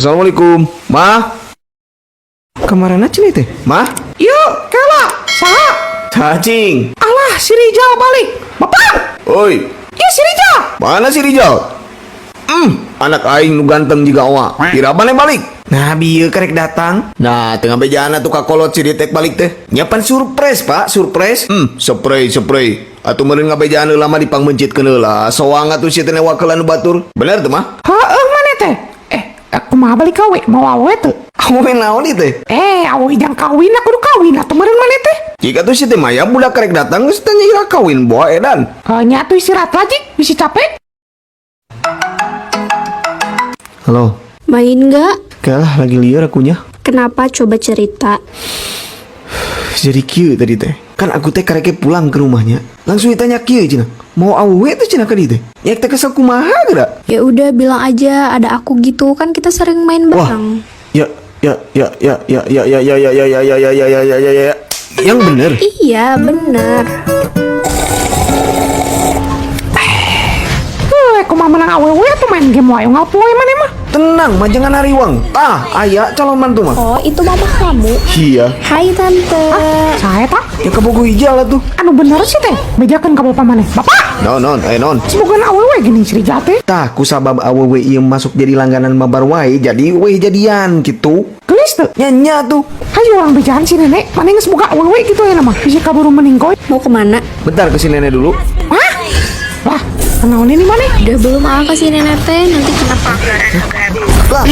Assalamualaikum. Ma. Kemarin aja nih teh. Ma. Yuk, kela, saha? Cacing. Alah, si Rijal balik. Bapak, Oi, iya si Rijal. mana si Rijal? Anak aing nu ganteng juga owa. Kira mana balik? Nah, bieu karek datang. Nah, tengah bejana tuh kakolot si Ritek balik teh. Nyapan surprise, Pak, surprise. Spray, spray. Atuh meureun ngabejaan heula mah dipangmencitkeun heula. Soang atuh si teh newakelan nu batur. Bener teu mah? Heeh, mana teh? Eh, aku mah balik kawe, mau awe teh. Awe naon ieu teh? Eh, awe jang kawin, aku udah kawin atuh meureun mana teh? Jika tuh si teh maya budak karek datang geus teh nya kawin boa edan. Eh, nya atuh istirahat lagi, bisa capek. Halo. Main nggak? Kalah lagi liar akunya. Kenapa coba cerita? Jadi kieu tadi teh. Kan aku teh kareke pulang ke rumahnya. Langsung ditanya kieu cenah. Mau awewe teh cenah ka dieu teh. Nya teh kesel kumaha geura? Ya udah bilang aja ada aku gitu kan kita sering main Wah. bareng. Ya ya ya ya ya ya ya ya ya ya ya ya ya ya ya ya ya ya. Yang bener. Iya bener. Heuh, aku mah menang awewe atuh main game wae ngapoe mana mah. Tenang mah jangan hariwang. Tah, aya calon mantu mah. Oh itu mama kamu. Iya. Hai tante. Saya tak Ya kabogo hijau lah tuh. anu bener sih teh. Bejakeun ka bapak maneh. Bapak, Non non, eh non. semoga awewe gini si Rijal teh. Tah, ku sabab awewe ieu masuk jadi langganan mabar wae, jadi we jadian gitu. Gelis teu. Nya nya tuh. Hayu urang bejaan si nenek, mana geus boga awewe gitu ya nama. Bisa kaburu meninggoy. Mau kemana? Bentar ke si nenek dulu. Hah? Lah, kenaon ini mana? Udah belum ah ke si nenek teh nanti kenapa? Lah.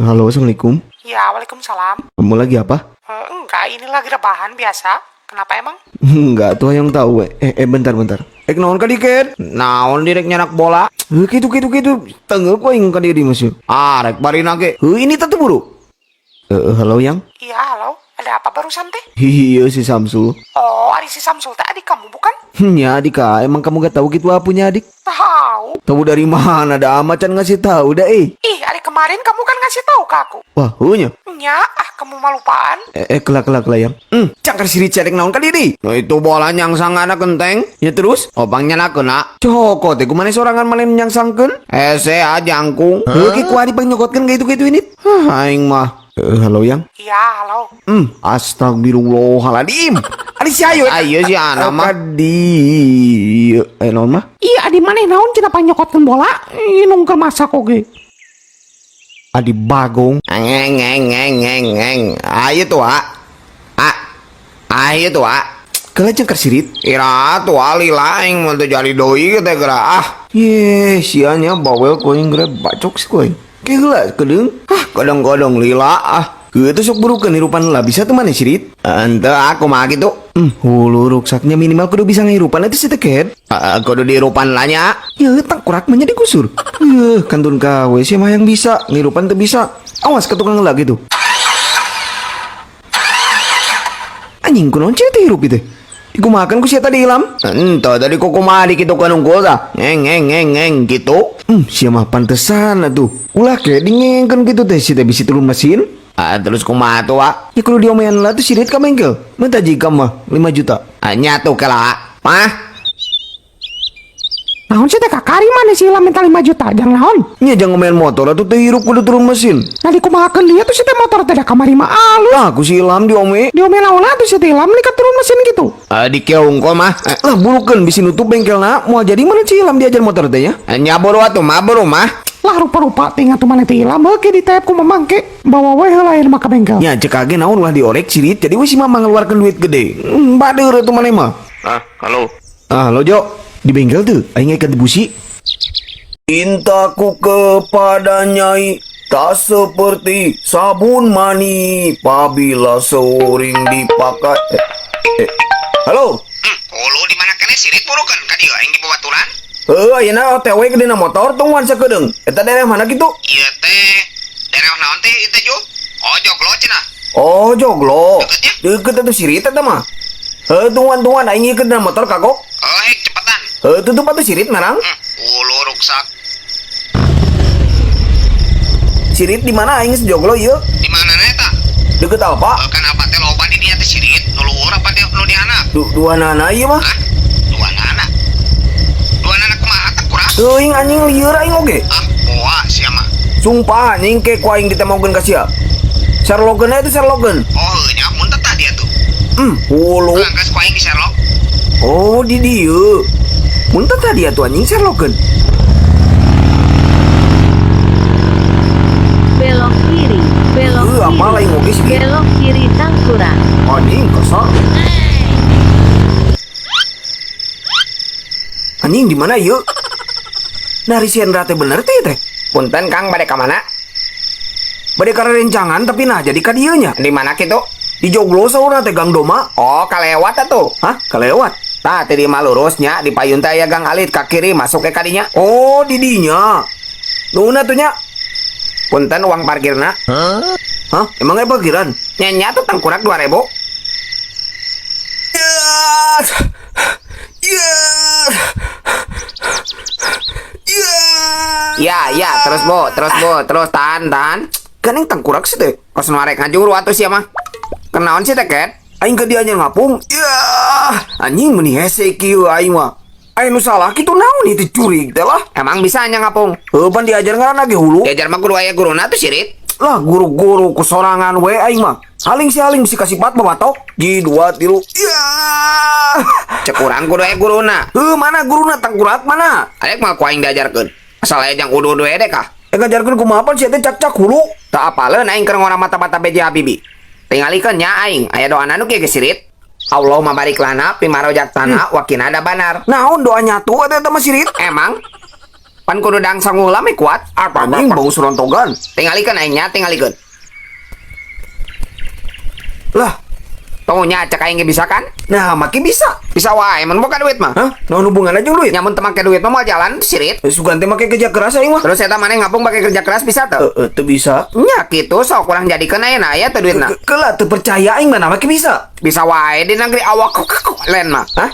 Halo, assalamualaikum. Ya, waalaikumsalam. Kamu lagi apa? Enggak, ini lagi rebahan biasa. Kenapa emang? Enggak, tuh yang tahu. Bentar, bentar. Eh, naon ka diket? Naon direk nyanak bola? Heuh, kitu kitu kitu. Tenggeuk we ka dieu di masih. Ah, rek barina ge. Heuh, ini teh buru. Halo yang. Iya, halo. Ada apa barusan teh? Iya si Samsul. Oh, ari si Samsul teh adik kamu bukan? Ya adik ah, emang kamu gak tahu gitu ah punya adik? Tahu. Tahu dari mana? Ada amat can ngasih tahu dah eh. Ih, ari kemarin kamu kan ngasih tahu ke aku. Wah, heunya. Nya, ah kamu malupaan. Kelak kelak kelak yang. Cangkar siri cerek naon ka diri. Nah itu bola nyangsang anak kenteng. Ya terus, obangnya nak kena. Cokot teh kumane sorangan maneh nyangsangkeun? Hese ah jangkung. Heuh ki kuari pangnyokotkeun ka itu-kitu ini. Hah, aing mah. Halo yang. Iya, halo. Astagfirullahaladzim. Ari si ayo. Ayo si ana mah. Di naon mah? Iya, adi maneh naon cenah panyokotkeun bola? Ih, nungkeun masak oge. Adi bagong. Ngeng ngeng ngeng ngeng ngeng. Ayo tuh ah. Ah. Ayo tuh ah. Kala jengkar sirit. Ira tuh lila aing mun teu jadi doi teh geura ah. Ye, sianya bawel koing geura bacok si koing. Ke heula kedeung. Ah, kadang-kadang lila ah. Kieu sok burukeun hirupan heula bisa tuh maneh sirit. Ente aku mah gitu. Hulu ruksaknya minimal kudu bisa ngirupan itu si teket. Kudu dihirupan lah nya. Ya tangkurak mah jadi gusur. Kantun kawe sih mah yang bisa, ngirupan teu bisa. Awas ke tukang heula gitu. Anjing kunaon cenah teh hirup itu. Dikumakan ku sia tadi ilam. Ente tadi kok kumaha di kitu kan unggul tah. Ngeng ngeng ngeng ngeng gitu. Sia mah pantesan atuh. Ulah ke dingengkeun kitu teh si teh bisi turun mesin. Ah, terus kumaha tuh, Wak? Ya kudu diomean lah tuh sirit ka bengkel. Minta jika mah 5 juta. Ah, nyatu kela. Mah, Naon sih teh kakari mana si Ilham minta 5 juta? Jangan naon. nya jangan ngomean motor atuh teh hirup kudu turun mesin. Nah dikumahakeun dia tuh si teh motor teh da kamari mah alus. Lah, ku si Ilham diome. Diomel naon atuh si teh Ilham nih turun mesin gitu. Ah, dikeung kok mah. Lah burukeun bisi nutup bengkelna, moal jadi mana si Ilham diajar motor teh nya? Nya buru atuh mah buru mah. Lah rupa-rupa teh atuh mana teh Ilham heuh ke ditep ku mamang ke. Bawa we heula ayeuna mah ka bengkel. Nya cek age naon ulah diorek sirit, jadi we si mama ngeluarkeun duit gede. Bader atuh maneh mah. Ah, halo. Ah, halo Jo. Di bengkel tuh, aing ganti busi. Cintaku kepada Nyai tak seperti sabun mani apabila sering dipakai. Halo. Hulu di mana kene sirit burukeun ka dieu aing di babaturan? Heuh, ayeuna OTW ke dina motor tungguan sakedeung. Eta daerah mana kitu? Ieu teh daerah naon teh ieu teh Jo? Oh, joglo cenah. Oh, joglo. Deket ya? Deket atuh sirit eta mah. Heuh, tungguan-tungguan aing ieu ke dina motor kagok. Oh, hek cepetan. Heuh, tutup atuh sirit marang. Hulu ruksak. Sirit di mana aing sejoglo ieu? Di mana na eta? Deket apa? Kan apa teh loba di dieu teh sirit, nu luhur apa teh nu di anak? Dua nana ieu mah. Hah? Dua nana. Dua nana kumaha teh kurang? Teuing anjing lieur aing oge. Ah, moa sia mah. Sumpah anjing ke ku aing ditemokeun ka sia. Sherlockeun itu Sherlockeun. Oh, heuh nya mun teh dia tuh. Hulu. Geus ku aing di Sherlock. Oh, di dieu. Mun teh tadi atuh anjing Sherlockeun. Belok kiri, belok Heuh, apa kiri. lain oge sih? Belok kiri tangkurak. Anjing kasar. Anjing di mana yuk? Nari si Hendra teh bener teh teh. Punten Kang bade ka mana? Bade karencangan tapi nah jadi ka dieu nya. Di mana kitu? Di joglo saurna teh Gang Doma. Oh, kalewat atuh. Hah? Kalewat. Tah, tadi mah lurusnya di payun teh aya gang alit ka kiri masuk ke kadinya. Oh, di dinya. Nuhun atuh nya. Punten uang parkirna. Hah? Emang aya parkiran? Nya tuh tangkurak 2000. Yes. Yes. Yes. Ya, ya, terus Bu, terus Bu, terus tahan, tahan. Kan yang tangkurak sih teh. Kos nu arek ngajuru atuh sia mah. Kenaon sih teh, Ket? Aing ke dia ngapung. Ya, anjing meni hese kieu aing mah. Aing nu salah kitu naon ieu teh curig teh lah. Emang bisa nya ngapung? Heuh pan diajar ngaranna ge hulu. Diajar mah kudu aya guruna tuh sirit. Lah guru-guru ku sorangan we aing mah. Haling si haling bisi kasipat babatok. Ji dua tilu. Ya. Cek urang kudu aya guruna. Heuh mana guruna tangkurak mana? Arek mah ku aing diajarkeun. Asal aya jang udu-udu ede kah? Eh ngajarkeun kumaha pan sia teh cak-cak hulu. Teu apaleun aing keur ngora mata-mata BJ Habibie. Tingalikeun nya aing, aya doana nu kieu ge sirit. Allahumma barik lana fima rozaqtana wa qina adzabannar. Naon doa nyatu eta eta mah sirit? Emang pan kudu dang sangu heula mah kuat. Apa anjing bau surontogan? Tingalikeun aing nya, tingalikeun. Lah, Tong nya cek aing ge bisa kan? nah makin bisa. Bisa wae mun boga duit mah. Hah? Naon hubunganna jeung duit? Nya mun teu make duit mah moal jalan sirit. Eh, Sugan teh make kerja keras aing mah. Terus eta maneh ngapung pake kerja keras bisa teu? Eh, teu bisa. Nya kitu sok kurang jadikeun ayeuna aya teu duitna. Kelah teu percaya aing mana make bisa. Bisa wae di negeri awak len mah. Hah?